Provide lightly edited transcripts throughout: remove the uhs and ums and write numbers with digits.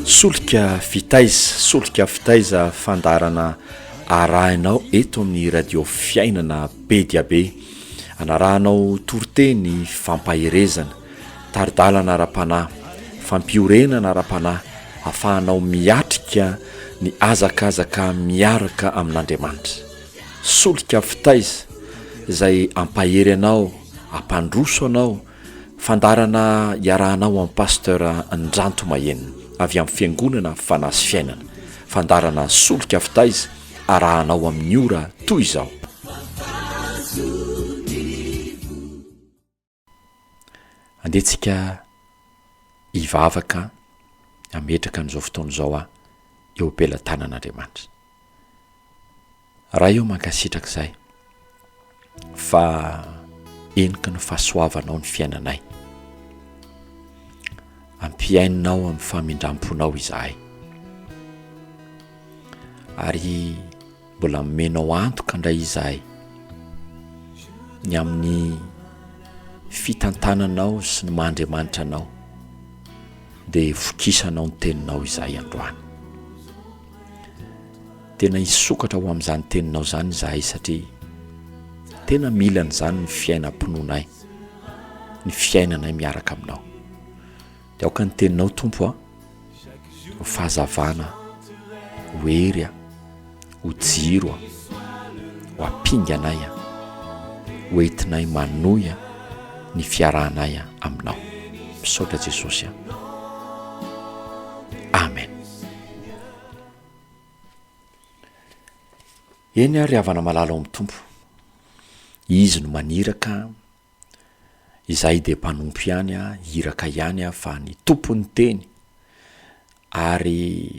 Solika fitaiza, solika fitaiza fandaharana arahinao eto amin'ny radio fiainana be dia be. Anarahanao toriteny fampaherezana, tari-dalana ara-panahy, fampiorenana ara-panahy afahanao miatrika ny hazakazaka miaraka amin'Andriamanitra. Solika fitaiza izay hampahery anao, hampandroso anao, fandaharana iarahanao amin'i Pasteur Ndranto Mahenina avy amin'ny Fiangonana Fanahy sy Fiainana. Fandaharana solika fitaiza arahanao amin'ny ora toy izao. Andeha tsika hivavaka hametraka an'izao fotoana izao aho eo am-pelatanan'Andriamanitra. Ray ô mankasitraka izahay fa heniky ny fahasoavanao ny fiainanay. Ampiainao amin'ny famindram-ponao izahay. Ary Mbola omenao antoka indray izahay ny amin'ny fitantananao sy ny maha Andriamanitra anao, dia vokisanao ny teninao izahay androany. Tena hisokatra ho amin'izany teninao izany izahay satria tena mila an'izany ny fiainam-pinoanay, ny fiainanay miaraka aminao. Dia aoka ny teninao Tompo a, ho fahazavana, ho hery a, ho jiro a, ho ampinga anay a, ho entinay manohy a, ny fiarahanay a aminao. Misaotra Jesosy a. Amen. Eny ary havana malala ao amin'ny Tompo. Izy no maniraka Izahay dia mpanompo ihany, iraka ihany fa ny Tompon'ny teny ary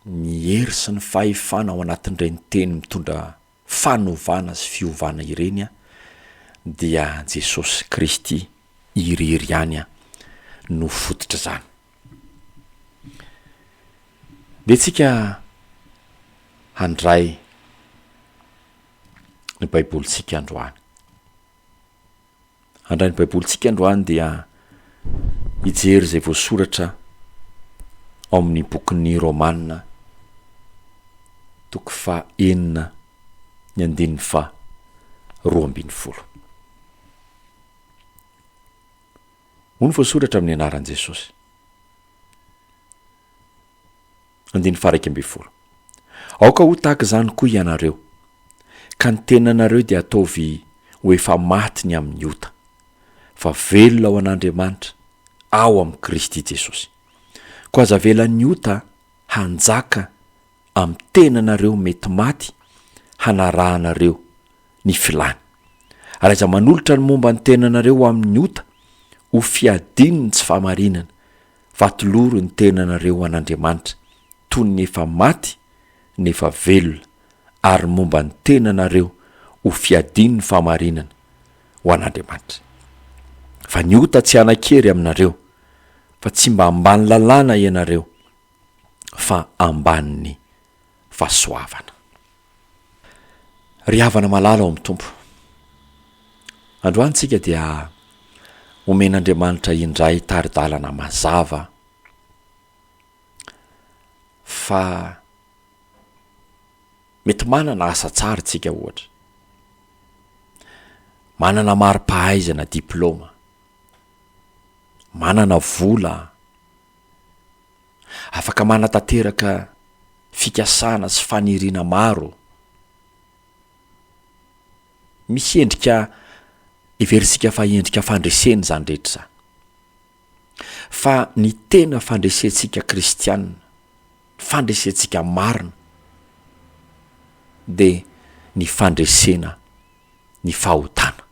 ny hery sy ny fahefana ao anatin'ireny teny mitondra fanovana sy fiovana ireny dia Jesosy Kristy irery ihany no fototr'izany. Ndeha tsika handray ny baibolintsika androany. Handray ny Baibolintsika androany dia hijery izay voasoratra ao amin'ny bokin'ny Romana toko faha enina ny andininy faha 12. Hoy ny voasoratra amin'ny anaran'i Jesosy. Andininy faha 11. Aoka ho tahaka izany koa ianareo, ka ny tenanareo dia ataovy ho efa maty ny amin'ny ota, fa velona ho an'Andriamanitra ao amin'i Kristy Jesosy. Koa aza avelan'ny ota hanjaka amin'ny tenanareo mety maty hanarahanareo ny filany. Ary aza manolotra ny momba ny tenanareo ho amin'ny ota ho fiadian'ny tsy fahamarinana, fa atolory ny tenanareo ho an'Andriamanitra toy ny efa maty nefa velona, ary momba ny tenanareo ho fiadian'ny fahamarinana ho an'Andriamanitra. Fa ny ota tsy hanan-kery aminareo, fa tsy mba ambany lalàna ianareo, fa ambanin'ny fahasoavana. Ry havana malala ao amin'ny Tompo, androany tsika dia omen'Andriamanitra indray tari-dalana mazava fa mety manana asa tsara tsika ohatra, manana mari-pahaizana diplaoma, manana vola, Afaka manatanteraka fikasana sy faniriana maro. Misy endrika heverintsika fa endrika fandresena izany rehetra izany. Fa ny tena fandresentsika kristiana, fandresentsika marina dia ny fandresena ny fahotana.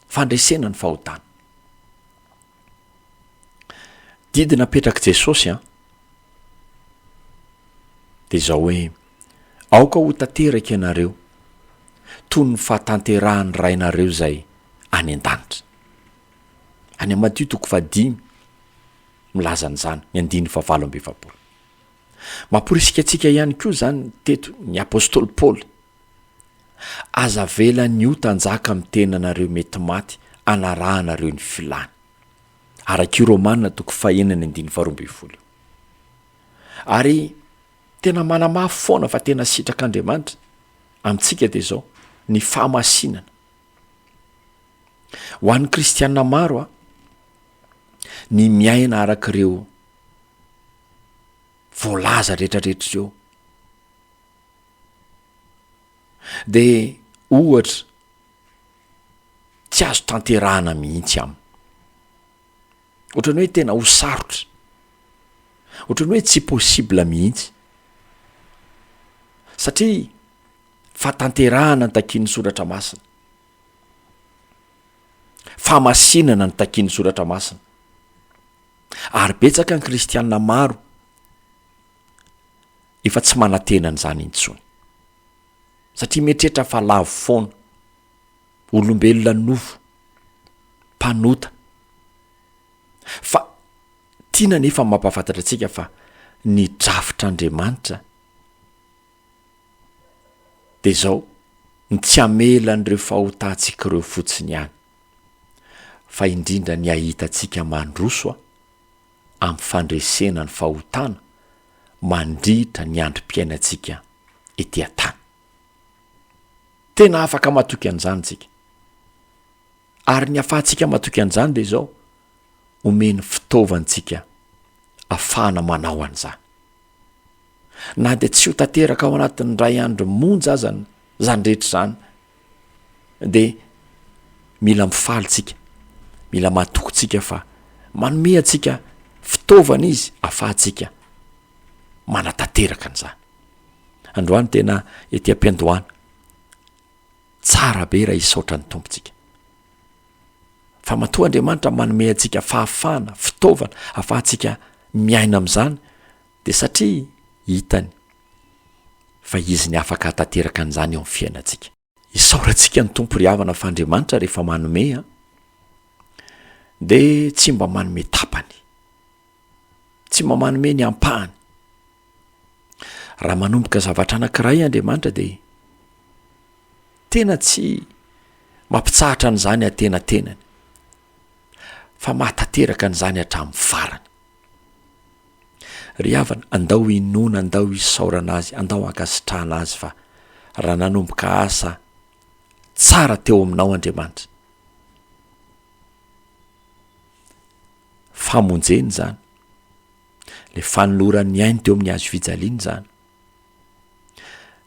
Fandresena ny fahotana. Didy napetrak'i Jesosy an, dia izao hoe, Aoka ho tanteraka ianareo, toy ny fahatanterahan'ny Rainareo izay any an-danitra. Any amin'ny Matio toko fahadimy, milaza an'izany, ny andininy fahavalo amby 40. Mamporisika antsika ihany koa izany teto ny apostoly Paoly. Aza avela ny ota hanjaka amin'ny tenanareo mety maty hanarahanareo ny filany. Araka io Romana toko fahenina ny andininy faharoa ambin'ny folo io. Ary tena manamafy foana fa tena sitrak'Andriamanitra amintsika dia izao, ny fahamasinana. Ho an'ny kristiana maro a, ny miaina araka ireo voalaza rehetrarehetra ireo de ohatra tsy azo tanterahana mihitsy aminy, ohatran'ny hoe tena ho sarotra, ohatran'ny hoe tsy possible mihitsy satria fahatanterahana ny takian'ny soratra masina, fahamasinana ny takian'ny soratra masina, ary betsaka ny kristianina maro efa tsy manantena an'izany intsony satria mieritreritra fa lavo foana, olombelona nofo, mpanota. Fa tiana anefa ny mampahafantatra antsika fa ny drafitr'Andriamanitra dia izao, ny tsy hamela an'ireo fahotantsika ireo fotsiny ihany, fa indrindra ny hahita antsika mandroso amin'ny fandresena ny fahotana mandritra ny androm-piainantsika ety an-tany. Tena afaka matoky an'izany isika. Ary ny afahantsika matoky an'izany dia izao, omeny fitaovantsika afahana manao an'izany. Na dia tsy ho tanteraka ao anatin'ny iray andro monja aza izany rehetra izany, dia mila mifaly tsika, mila matoky tsika fa manome antsika fitaovana izy afahantsika manatanteraka an'izany. Androany tena ety am-piandohana, tsara be raha hisaotra ny Tompo tsika. Fa matoa Andriamanitra manome antsika fahafahana, fitaovana afahantsika miaina amin'izany dia satria hitany fa izy ny afaka hahatanteraka an'izany eo amin'ny fiainantsika. Isaorantsika ny Tompo ry havana fa Andriamanitra rehefa manome an, dia tsy mba manome tapany, tsy mba manome ny ampahany. Raha manomboka zavatra anankiray Andriamanitra dia tena tsy mampitsahatra an'izany antenatenany fa mahatanteraka an'izany hatramin'ny farany. Ry havana, andao hinoana, andao hisaorana Azy, andao hankasitrahana Azy fa raha nanomboka asa tsara teo aminao Andriamanitra, famonjena izany, le fanolorany ainy teo amin'ny hazo fijaliana izany,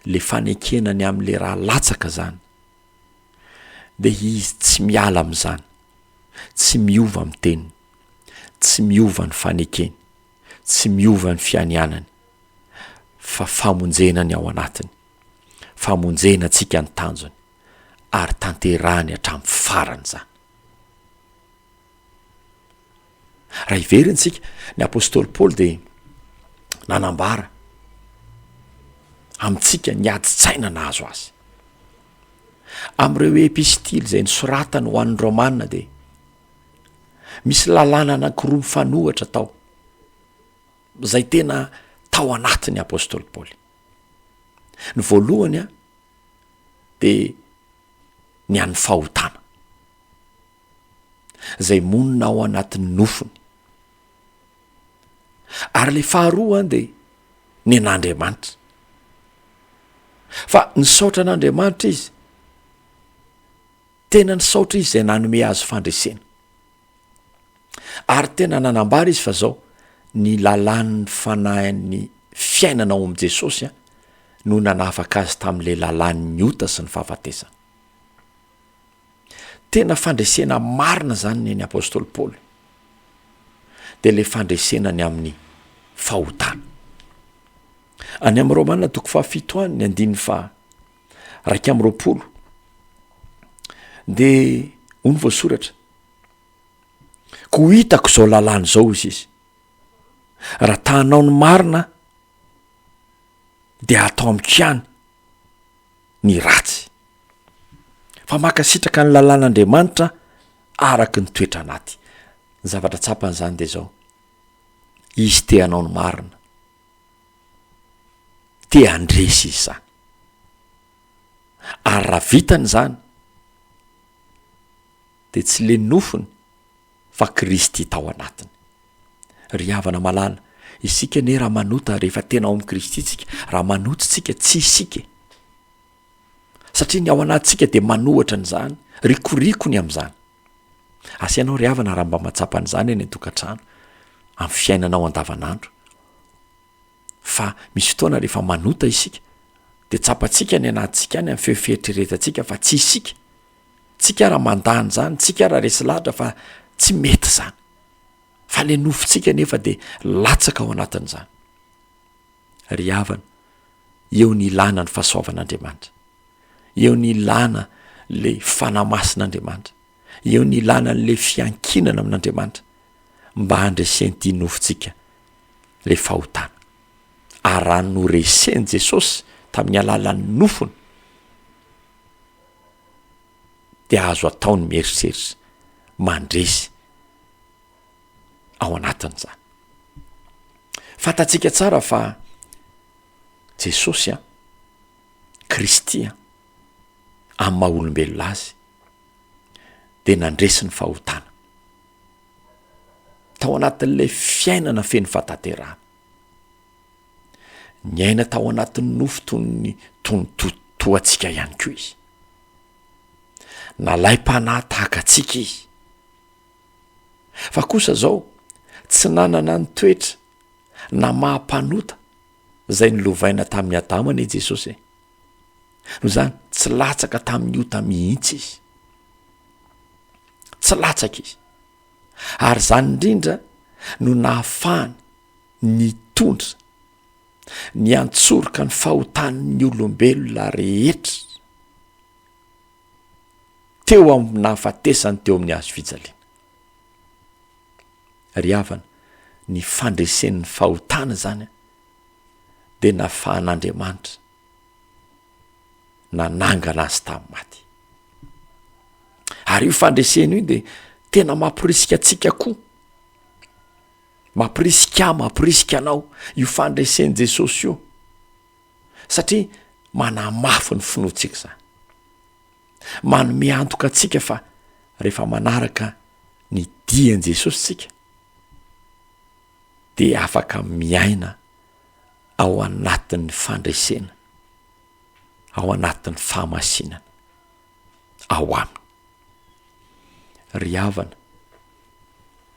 le fanekena ny amin'le raha latsaka zany, de izy tsy miala amin'izany, tsy miova amin'ny teniny, tsy miova ny fanekeny, tsy miova ny fianianany, fa famonjena ny ao anatiny, famonjena antsika ny tanjony, ary tanterahany hatramin'ny farany izany. Raha hiverina isika, ny apostoly Paoly dia nanambara amintsika ny adin-tsaina nahazo azy. Amin'ireo epistily izay nosoratany ho an'ny Romana dia misy lalàna anankiroa mifanohitra tao, izay tena tao anatin'ny apostoly Paoly. Ny voalohany dia ny an'ny fahotana. izay monina ao anatin'ny nofony. Ary ilay faharoa dia ny an'Andriamanitra. Fa nisaotra an'Andriamanitra izy, tena nisaotra izy izay nanome azy fandresena. Ary tena nanambara izy fa zao, ny lalàn'ny fanahin'ny fiainana ao amin'i Jesosy no nanafaka azy tamin'ilay lalàn'ny ota sy ny fahafatesana. Tena fandresena marina zany ny an'i apostoly Paoly, de le fandresena ny amin'ny fahotana. Any amin'ny Romana toko fahafito any ny andininy faha 21 de hoy ny voasoratra, koa hitako izao lalàna izao hozy izy, raha ta hanao ny marina de atao amiko ihany ny ratsy, fa mankasitraka ny lalàn'Andriamanitra araka ny toetra anaty. Ny zavatra tsapany izany dia izao, izy te hanao ny marina, te handresy izy izany, ary raha vitany izany dia tsy le nofony. fa Kristy tao anatiny. Ry havana malala, isika anie raha manota rehefa tena ao amin'i Kristy tsika, raha manota tsika, tsy isika e. Satria ny ao anatintsika dia manohatra an'izany, rikoriko ny amin'izany. Asa ianao ry havana raha mba mahatsapa an'izany any an-tokantrano, amin'ny fiainanao andavanandro. Fa misy fotoana rehefa manota isika, dia tsapantsika ny anatintsika any amin'ny feo fieritreretantsika fa tsy isika. Tsika raha mandà an'izany, tsika raha resy lahatra fa tsy mety izany. Fa le nofontsika nefa dia latsaka ao anatin'izany. Ry havana, eo ny ilana ny fahasoavan'Andriamanitra. Eo ny ilana le Fanahy Masin'Andriamanitra. Eo ny ilana an'le fiankinana amin'Andriamanitra mba handresen'ity nofontsika le fahotana. Ary raha noresen'i Jesosy tamin'ny alalan'ny nofony, dia azo atao ny mieritreritra mandresy ao anatin'izany. Fantatsika tsara fa Jesosy an, Kristy an, amin'ny maha olombelona azy dia nandresy ny fahotana tao anatin'ilay fiainana feno fahatanterahana. Niaina tao anatin'ny nofo toy ny toy ny toa antsika ihany koa izy. Nalaim-panahy tahaka antsika izy. Fa kosa zao, tsy nanana ny toetra na maha mpanota izay nolovaina tamin'i Adama anie Jesosy e. Noho izany, tsy latsaka tamin'ny ota mihitsy izy. Tsy latsaka izy. Ary izany indrindra no nahafahany nitondra, niantsoroka ny fahotan'ny olombelona rehetra teo amin'ny nahafatesany teo amin'ny hazo fijaliana. Ry havana, ny fandresen'ny fahotana izany dia nafahan'Andriamanitra nanangana azy tamin'ny maty. Ary io fandresena io dia tena mamporisika antsika koa. Mampirisika ahy, mampirisika anao io fandresen'i Jesosy io, satria manamafy ny finoantsika izany. Manome antoka antsika fa rehefa manaraka ny dian'i Jesosy tsika dia afaka miaina ao anatin'ny fandresena, ao anatin'ny fahamasinana ao aminy. Ry havana,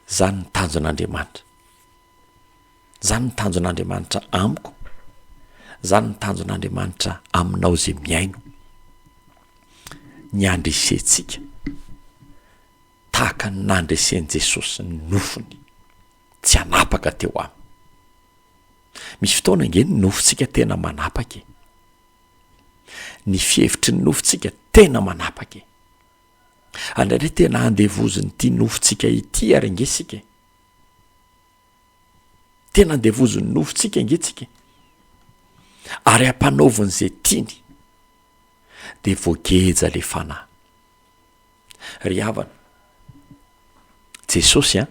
zany ny tanjon'Andriamanitra. Zany ny tanjon'Andriamanitra amiko, zany ny tanjon'Andriamanitra aminao izay mihaino. Ny handresentsika tahaka ny nandresen'i Jesosy ny nofony tsy hanapaka teo aminy. Misy fotoana ange ny nofontsika tena manapaka e. Ny fihevitry ny nofontsika tena manapaka e. Indraindray tena andevozin'ity nofontsika ity ary ange isika e. Tena andevozin'ny nofontsika ange tsika e. Ary ampanaoviny izay tiany de voageja le fanahy. Ry havana, Jesosy an,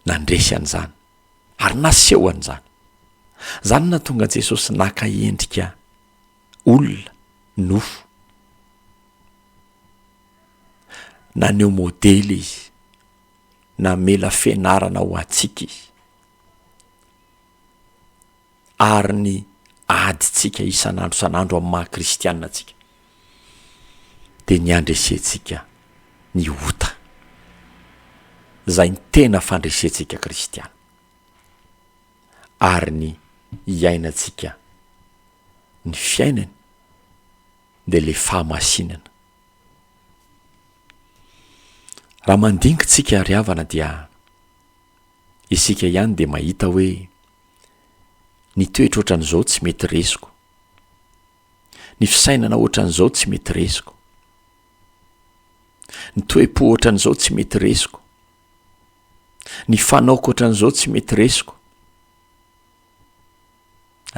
nandresy an'izany ary naseho an'izany. Zany no nahatonga an'i Jesosy naka endrika olona, nofo. Naneho modely izy, namela fianarana ho antsika izy. Ary ny adintsika isan'andro isan'andro amin'ny maha kristianina antsika dia ny handresentsika ny ota. Izay ny tena fandresentsika kristiana. Ary ny hiainantsika ny fiainany dia le fahamasinana. Raha mandinga tsika ry havana dia isika ihany dia mahita hoe ny toetra ohatran'izao tsy mety resiko, ny fisainana ohatran'izao tsy mety resiko, ny toe-po ohatran'izao tsy mety resiko, ny fanaoko ohatran'izao tsy mety resiko.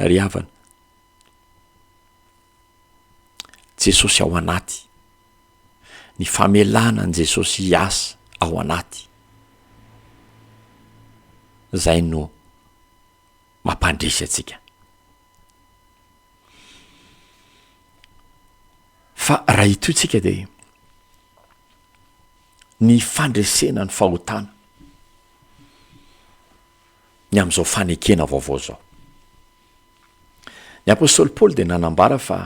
Ry havana, Jesosy ao anaty, ny famelana an'i Jesosy hiasa ao anaty, zay no mampandresy antsika. Fa raha hitohy tsika dia. ny fandresena ny fahotana ny amin'izao fanekena vaovao izao. Ny apostoly Paoly dia nanambara fa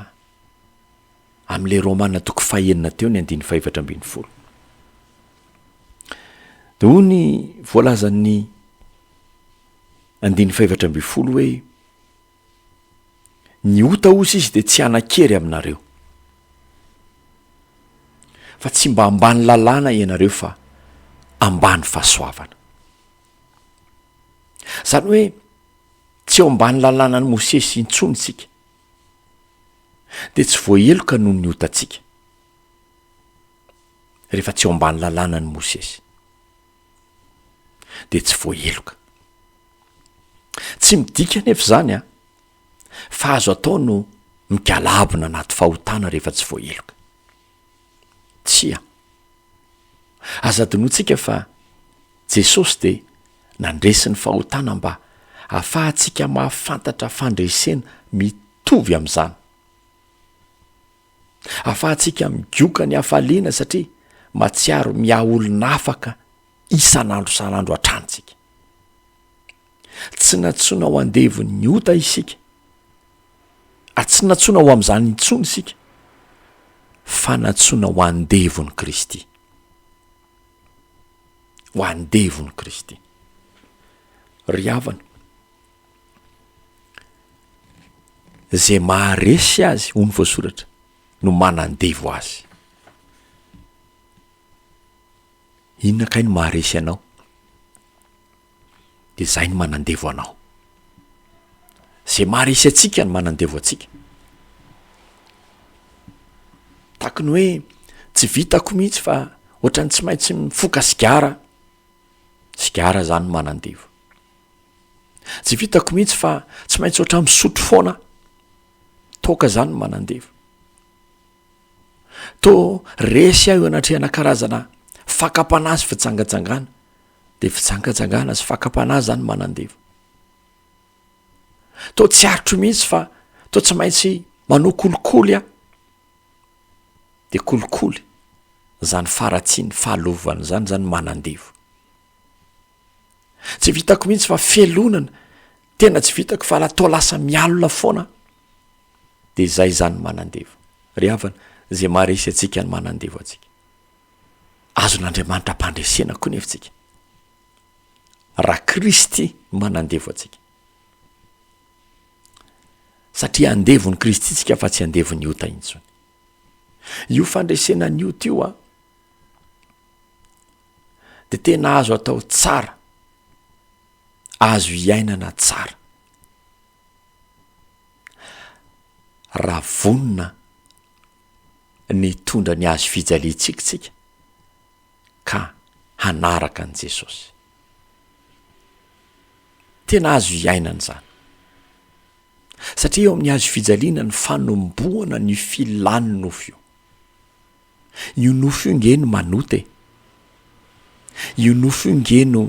amin'ilay Romana toko fahenina teo ny andininy fahefatra ambin'ny folo. Dia hoy ny voalazan'ny andininy fahefatra ambin'ny folo hoe Ny ota osa izy dia tsy hanan-kery aminareo. Fa tsy mba ambany lalàna ianareo fa ambany fahasoavana. Zany hoe tsy eo ambany lalànan'i Mosesy intsony isika. Dia tsy voaheloka noho ny otantsika. Rehefa tsy eo ambany lalànan'i Mosesy. Dia tsy voaheloka. Tsy midika anefa izany an, fa azo atao no migalabona anaty fahotana rehefa tsy voaheloka. Tsia. Aza adinointsika fa Jesosy dia nandresy ny fahotana mba hahafahantsika mahafantatra fandresena mitovy amin'izany. Ahafahantsika migoka ny hafaliana satria mahatsiaro miaha olon'afaka isan'andro isan'andro hatrany tsika. Tsy nantsoina ho andevon'ny ota isika, ary tsy nantsoina ho amin'izany intsony isika, fa nantsoina ho andevon'i Kristy. Ho andevon'i Kristy. Ry havana, izay maharesy azy, hoy ny voasoratra, no manandevo azy. Inona kay no maharesy anao? De zay no manandevo anao. Zay maharesy antsika no manandevo antsika. Tahaky ny hoe tsy vitako mihitsy fa ohatran'ny tsy maintsy mifoka sigara, sigara zany no manandevo. Tsy vitako mihitsy fa tsy maintsy ohatran'ny misotro foana, toaka zany no manandevo. Toa resy aho eo anatrehana karazana fakam-panahy sy fijangajangana, de fijangajangana sy fakam-panahy zany manandevo. Toa tsy aritro mihitsy fa toa tsy maintsy manao kolikoly aho, de kolikoly zany faharatsian'ny fahalovana zany zany manandevo. Tsy vitako mihitsy fa fialonana, tena tsy vitako fa la toa lasa mialona foana aho. De zay zany manandevo. Ry havana, zay maharesy antsika no manandevo antsika. Azon'Andriamanitra ampandresena koa nefa tsika. Raha Kristy manandevo antsika. Satria andevon'i Kristy tsika fa tsy andevon'ny ota intsony. Io fandresena ny ota io a, de tena azo atao tsara, azo iainana tsara. Raha vonona ny hitondra ny hazo fijaliantsika isika ka hanaraka an'i Jesosy. Tena azo iainana izany. Satria eo amin'ny hazo fijaliana ny fanombohana ny filan'ny nofo io. Io nofo io nge no manota e. Io nofo io nge no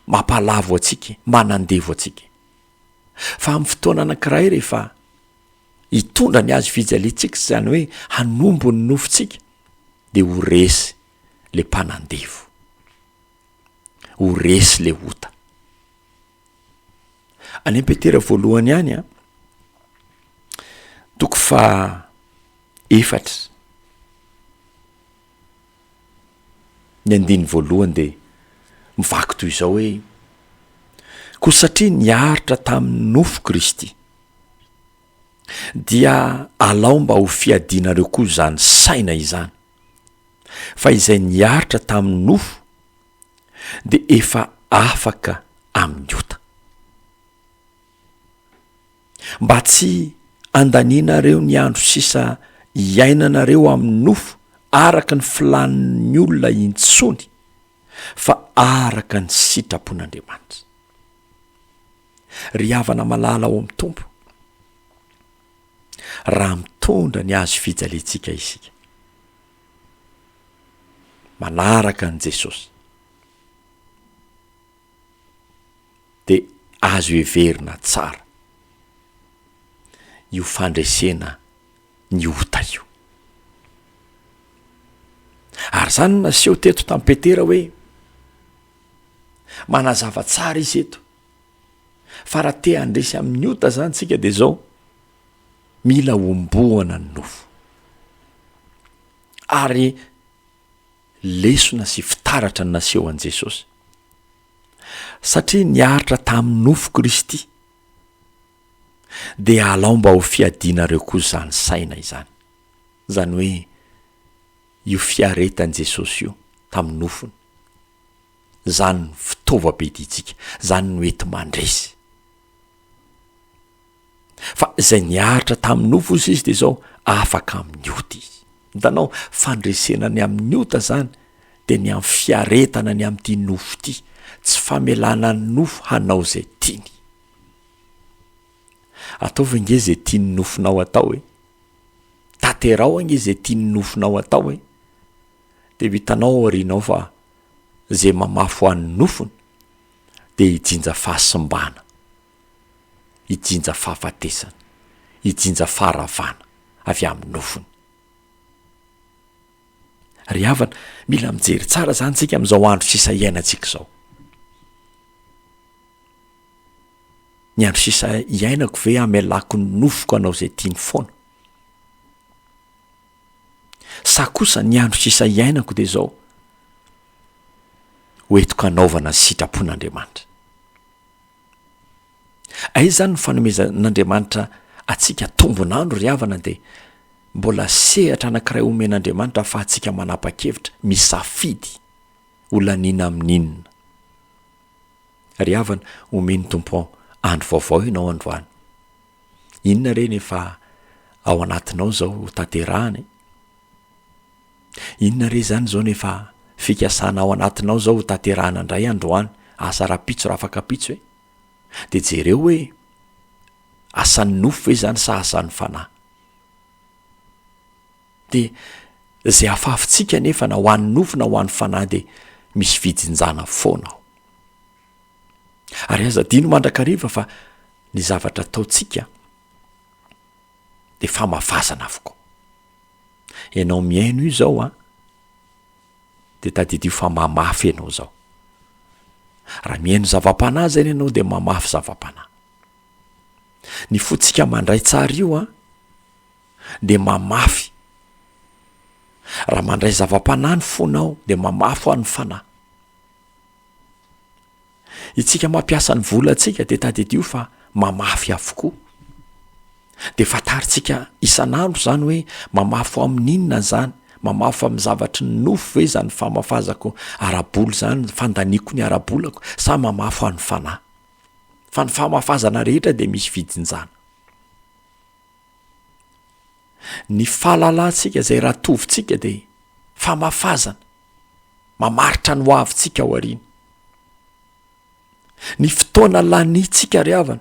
mampalavo antsika e, manandevo antsika e. Fa amin'ny fotoana anankiray rehefa hitondra ny hazo fijaliantsika, izany hoe hanombo ny nofontsika, dia ho resy le mpanandevo, ho resy le ota. Any am Petera voalohany ihany an, toko faha efatra, Ny andininy voalohany dia mivaky toy izao hoe, Koa satria niaritra tamin'ny nofo Kristy, dia alao mba ho fiadianareo koa izany saina izany, fa izay niaritra tamin'ny nofo dia efa afaka amin'ny ota. Mba tsy handanianareo ny andro sisa iainanareo amin'ny nofo araka ny filàn'ny olona intsony, fa araka ny sitrapon'Andriamanitra. Ry havana malala ao amin'ny Tompo, raha mitondra ny hazo fijaliantsika isika, manaraka an'i Jesosy, dia azo heverina tsara io fandresena ny ota io. Ary izany no naseho teto tamin'i Petera hoe manazava tsara izy eto fa raha te handresy amin'ny ota izany tsika dia izao, mila hombohana ny nofo. Ary lesona sy fitaratra ny naseho an'i Jesosy. Satria niaritra tamin'ny nofo Kristy, dia alao mba ho fiadianareo koa izany saina izany. Izany hoe io fiaretan'i Jesosy io tamin'ny nofony, izany no fitaovam-piadiantsika, izany no enti-mandresy. Fa izay niaritra tamin'ny nofo hozy izy dia izao, afaka amin'ny ota izy. Hitanao, fandresena ny amin'ny ota izany dia ny amin'ny fiaretana ny amin'ity nofo ity, tsy famelana ny nofo hanao izay tiany. Ataovy ange izay tian'ny nofonao atao e. Tanterao ange izay tian'ny nofonao atao e. Dia ho hitanao ao aorianao fa izay mamafy ho an'ny nofony dia hijinja fahasimbana. hijinja fahafatesana, hijinja faharavana avy amin'ny nofony. Ry havana, mila mijery tsara izany tsika amin'izao andro sisa iainantsika izao. Ny andro sisa iainako ve hamelako ny nofoko hanao izay tiany foana? Sa kosa ny andro sisa iainako dia izao, hoentiko hanaovana ny sitrapon'Andriamanitra? Aiza izany ny fanomezan'Andriamanitra antsika tombon'andro ry havana dia mbola sehatra anankiray omen'Andriamanitra ahafahantsika manapa-kevitra, misafidy ho laniana amin'inona. Ry havana, omen'ny Tompo andro vaovao ianao androany. Inona re ny efa ao anatinao izao ho tanterahana e? Inona re izany izao no efa fikasana ao anatinao izao ho tanterahana indray androany, asa rahampitso rahafakampitso e? Dia jereo hoe asan'ny nofo ve izany sa asan'ny fanahy? Dia izay afafintsika anefa na ho an'ny nofo na ho an'ny fanahy dia misy fijinjana foana ao. Ary aza adino mandrakariva fa ny zavatra ataontsika dia famafazana avokoa. Ianao mihaino io izao an, dia tadidio fa mamafy ianao izao. Raha mihaino zava-panahy zany ianao dia mamafy zava-panahy. Ny fontsika mandray tsara io an, dia mamafy. Raha mandray zava-panahy ny fonao dia mamafy ho an'ny fanahy. Itsika mampiasa ny volantsika dia tadidio fa mamafy avokoa. Dia fantarintsika isan'andro izany hoe mamafy ho amin'inona izany, mamafy amin'ny zavatry ny nofo ve izany famafazako ara-bola izany, fandaniako ny ara-bolako sa mamafy ho an'ny fanahy. Fa ny famafazana rehetra dia misy fijinjana. Ny fahalalantsika izay ratovintsika dia famafazana, mamaritra ny hoavintsika ao aoriana. Ny fotoana lanintsika ry havana,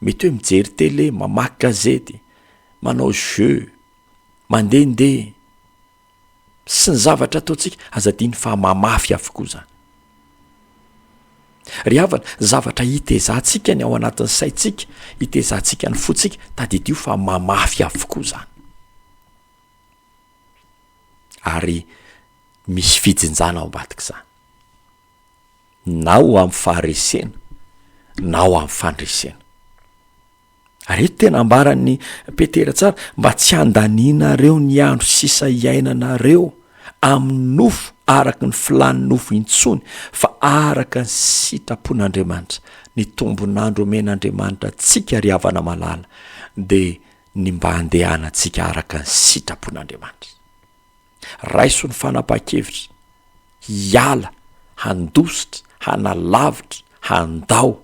mety hoe mijery tele, mamaky gazety, manao jeu, mandehandeha, sy ny zavatra ataontsika, aza adino fa mamafy avokoa izany. Ry havana, zavatra hitezantsika ny ao anatin'ny saintsika, hitezantsika ny fontsika, tadidio fa mamafy avokoa izany. Ary misy fijinjana ao ambadik'izany. Na ho amin'ny faharesena, na ho amin'ny fandresena. Ary eto tena ambaran'i Petera tsara, mba tsy handanianareo ny andro sisa iainanareo amin'ny nofo araka ny filàn'ny nofo intsony, fa araka ny sitrapon'Andriamanitra. Ny tombon'andro omen'Andriamanitra antsika ry havana malala dia ny mba handehanantsika araka ny sitrapon'Andriamanitra. Raiso ny fanapahan-kevitra hiala, handositra, hanalavitra, handao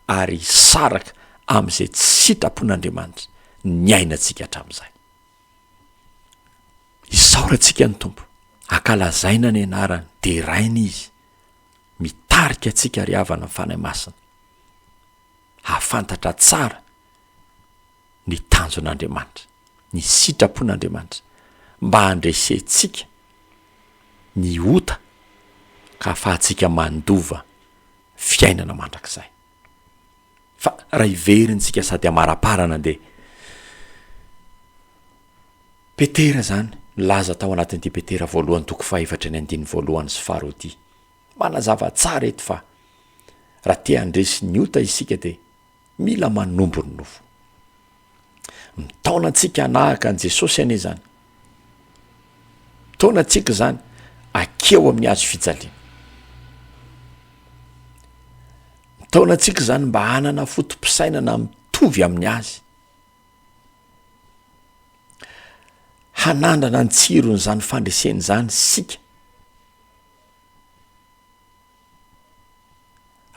ary hisaraka amin'izay tsy sitrapon'Andriamanitra niainantsika hatramin'izay. Isaorantsika ny Tompo, ankalazaina ny anarany, deraina Izy, mitarika antsika ry havana ny Fanahy Masina hahafantatra tsara ny tanjon'Andriamanitra, ny sitrapon'Andriamanitra, mba handresentsika ny ota ka ahafahantsika mandova fiainana mandrakizay. Fa raha hiverintsika sady hamaraparana dia Petera zany. Milaza tao anatin'ity Petera voalohany toko fahefatra ny andininy voalohany sy faharoa ity. Manazava tsara eto fa raha te handresy ny ota isika dia mila manombo ny nofo. Mitaona antsika hanahaka an'i Jesosy anie izany. Mitaona antsika izany akeo amin'ny hazo fijaliana. Mitaona antsika izany mba hanana foto-pisainana mitovy amin'ny azy. Hanandrana ny tsiron'izany fandresena izany isika.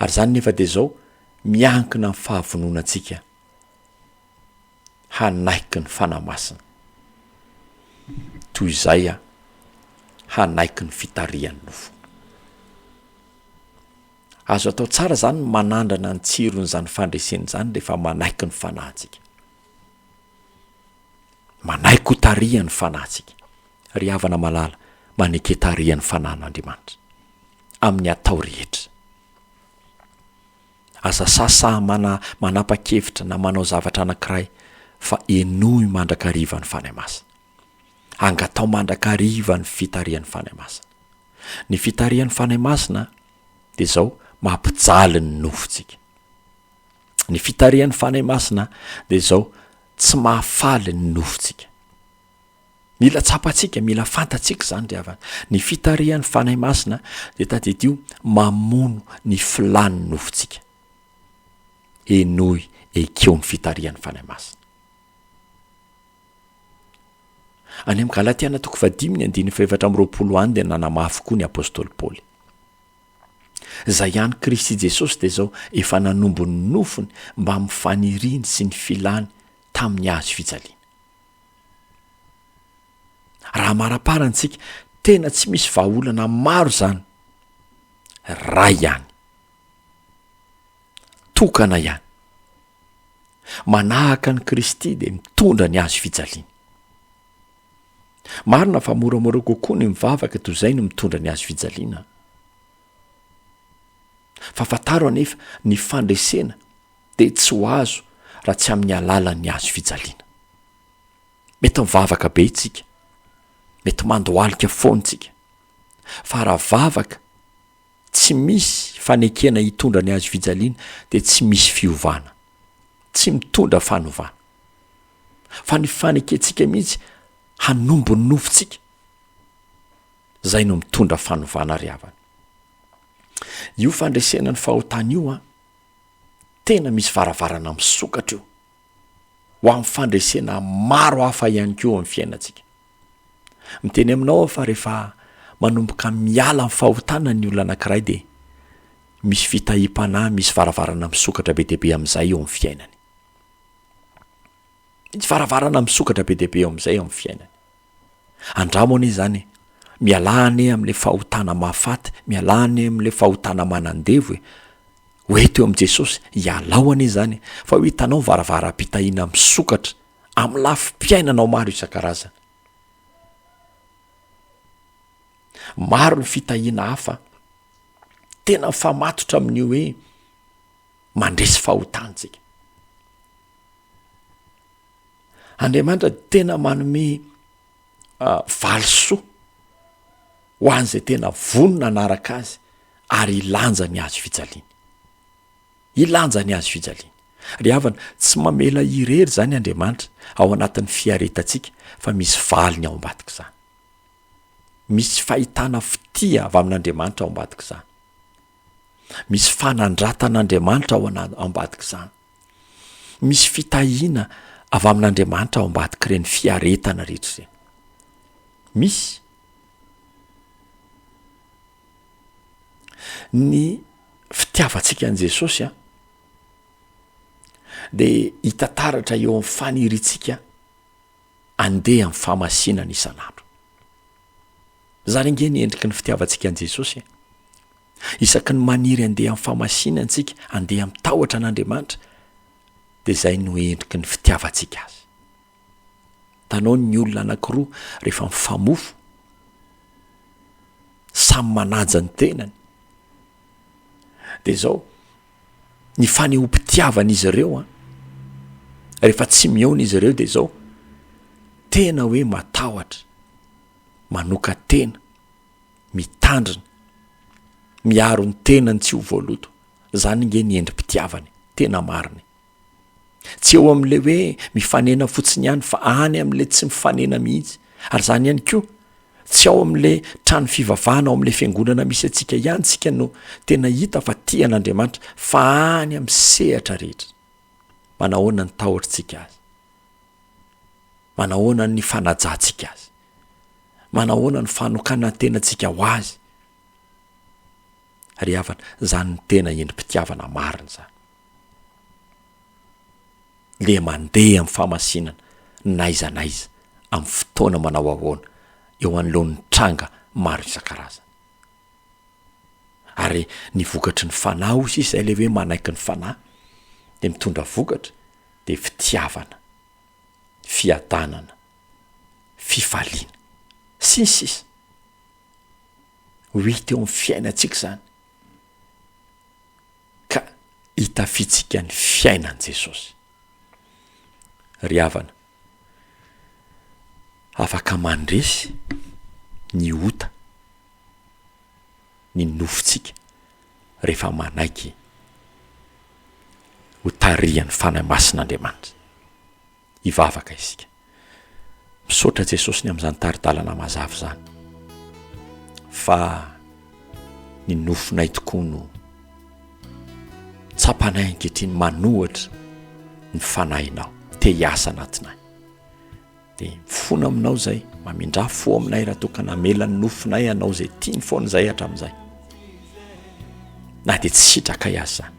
Ary izany nefa dia izao, miankina amin'ny fahavononantsika hanaiky ny Fanahy Masina, toy izay hanaiky ny fitarihan'ny nofo. Azo atao tsara izany ny manandrana ny tsiron'izany fandresena izany rehefa manaiky ny fanahintsika. Manaiky ho tarihan'ny fanahintsika. Ry havana malala, maneke tarihan'ny fanahin'Andriamanitra amin'ny atao rehetra. Aza sasaha mana manapa-kevitra na manao zavatra anankiray fa henoy mandrakariva ny Fanahy Masina. Angatao mandrakariva ny fitarihan'ny Fanahy Masina. Ny fitarihan'ny Fanahy Masina dia izao, mampijaly ny nofontsika. Ny fitarihan'ny Fanahy Masina dia izao, tsy mahafaly ny nofontsika. Mila tsapantsika, mila fantatsika izany ry havana. Ny fitarihan'ny Fanahy Masina dia tadidio mamono ny filàn'ny nofontsika. Henoy, ekeo ny fitarihan'ny Fanahy Masina. Any amin'ny Galatiana toko fahadimy ny andininy fahefatra amby 20 any dia nanamafy koa ny apostoly Paoly. Izay ihany Kristy Jesosy dia izao efa nanombo ny nofony mbamin'ny faniriany sy ny filany tamin'ny hazo fijaliana. Raha amaraparany tsika, tena tsy misy vahaolana maro izany. Ray ihany. Tokana ihany. Manahaka an'i Kristy dia mitondra ny hazo fijaliana. Marina fa moramora kokoa ny mivavaka toy izay ny mitondra ny hazo fijaliana. Fa fantaro anefa ny fandresena dia tsy ho azo raha tsy amin'ny alalan'ny hazo fijaliana. Mety mivavaka be isika, mety mandohalika foana isika, fa raha vavaka tsy misy fanekena hitondra ny hazo fijaliana dia tsy misy fiovana, tsy mitondra fanovana. Fa ny fanekentsika mihitsy hanombo ny nofontsika, zay no mitondra fanovana ry havana. Io fandresena ny fahotana io an, tena misy varavarana misokatra io ho amin'ny fandresena maro hafa ihany koa amin'ny fiainantsika. Miteny aminao aho fa rehefa manomboka miala amin'ny fahotana ny olona anankiray dia misy fitahiam-panahy, misy varavarana misokatra be dia be amin'izay eo amin'ny fiainany. Misy varavarana misokatra be dia be eo amin'izay eo amin'ny fiainany. Andramo anie izany e! Mialà anie amin'ilay fahotana mahafaty, mialà anie amin'ilay fahotana manandevo e! Ho eto eo amin'i Jesosy, ialao anie izany e! Fa ho hitanao ny varavaram-pitahiana misokatra amin'ny lafim-piainanao maro isan-karazany. Maro ny fitahiana hafa tena mifamatotra amin'io hoe mandresy fahotana isika. Andriamanitra tena manome valisoa ho an'izay tena vonona hanaraka azy ary hilanja ny hazo fijaliany. Hilanja ny hazo fijaliany. Ry havana, tsy mamela irery izany Andriamanitra ao anatin'ny fiaretantsika fa misy valiny ao ambadik'izany. Misy fahitana fitia avy amin'Andriamanitra ao ambadik'izany. Misy fanandratan'Andriamanitra ao ambadik'izany. Misy fitahiana avy amin'Andriamanitra ao ambadik'ireny fiaretana rehetra ireny. Misy. Ny fitiavantsika an'i Jesosy an, dia hita taratra eo amin'ny faniriantsika andeha amin'ny fahamasinana isan'andro. Izany ange ny endriky ny fitiavantsika an'i Jesosy e. Isaky ny maniry handeha amin'ny fahamasinana isika, handeha amin'ny tahotra an'Andriamanitra, dia izay no endriky ny fitiavantsika azy. Hitanao ny olona anankiroa rehefa mifamofo, samy manaja ny tenany, dia izao, ny fanehoam-pitiavan'izy ireo an, rehefa tsy mihaona izy ireo dia izao, tena hoe matahotra. Manokan-tena, mitandrina, miaro ny tenany tsy ho voaloto. Zany nge ny endri-pitiavana e, tena marina e. Tsy eo amin'ilay hoe mifanena fotsiny ihany fa any amin'ilay tsy mifanena mihitsy. Ary izany ihany koa, tsy ao amin'ilay trano fivavahana ao amin'ilay fiangonana misy antsika ihany tsika no tena hita fa tia an'Andriamanitra fa any amin'ny sehatra rehetra. Manahoana ny tahotritsika azy? Manahoana ny fanajantsika azy? Manahoana ny fanokanan-tenantsika ho azy? Ry havana, izany no tena endri-pitiavana marina izany. Dia mandeha amin'ny fahamasinana n'aiza n'aiza, amin'ny fotoana manao ahoana, eo anoloan'ny tranga maro isan-karazany. Ary ny vokatry ny fanahy hoy sisa izay ilay hoe manaiky ny fanahy dia mitondra vokatra dia fitiavana, fiadanana, fifaliana, sy ny sisa. Ho hita eo amin'ny fiainantsika izany. Ka hitafiantsika ny fiainan'i Jesosy. Ry havana, afaka mandresy ny ota ny nofontsika rehefa manaiky ho tarihan'ny Fanahy Masin'Andriamanitra. Hivavaka isika. Misaotra Jesosy ny amin'izany tari-dalana mazava izany. Fa ny nofonay tokoa no tsapanay ankehitriny manohatra ny fanahinao te hiasa anatinay. Dia mifona aminao izay, mamindrà fo aminay raha toa ka namela ny nofonay hanao izay tiany foana izay hatramin'izay. Na dia tsy sitrakay aza izany.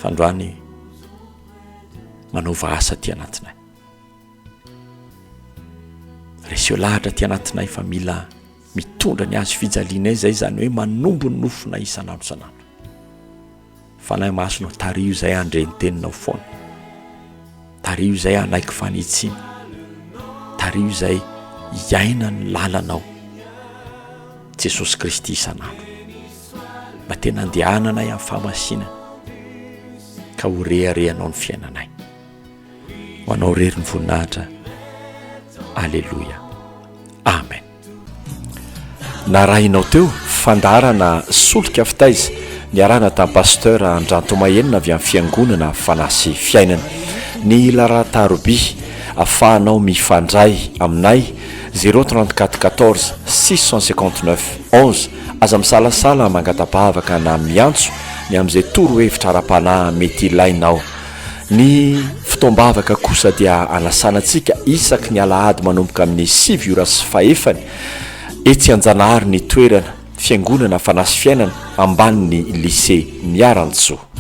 Fa androany manaova asa aty anatinay. Reseo lahatra aty anatinay fa mila mitondra ny hazo fijalianay izay, izany hoe manombo ny nofonay isan'andro isan'andro. Fanahy Masina ô, tariho izay handre ny teninao foana. Tariho izay hanaiky fanitsiana. Tariho izay hiaina ny lalanao. Jesosy Kristy isan'andro. Mba tena andehananay amin'ny fahamasinana ka ho reharehanao ny fiainanay. Ho anao irery ny voninahitra. Aleloia. Amen. Narahinao teo fandaharana solika fitaiza niarahana tamin'i Pasteur Andrantomahenina avy amin'ny Fiangonana Fanahy sy Fiainana. Ny laharan-taroby afahanao mifandray aminay 034 14 659 11. Aza misalasala mangata-bavaka na miantso ny amin'izay torohevitra ara-panahy mety ilainao. Ny fotoam-bavaka kosa dia anasana antsika isaky ny alahady manomboka amin'ny 9 ora sy fahefany etsy Anjanahary ny toerana, Fiangonana Fanahy sy Fiainana ambanin'ny Lycée Miarantsoa.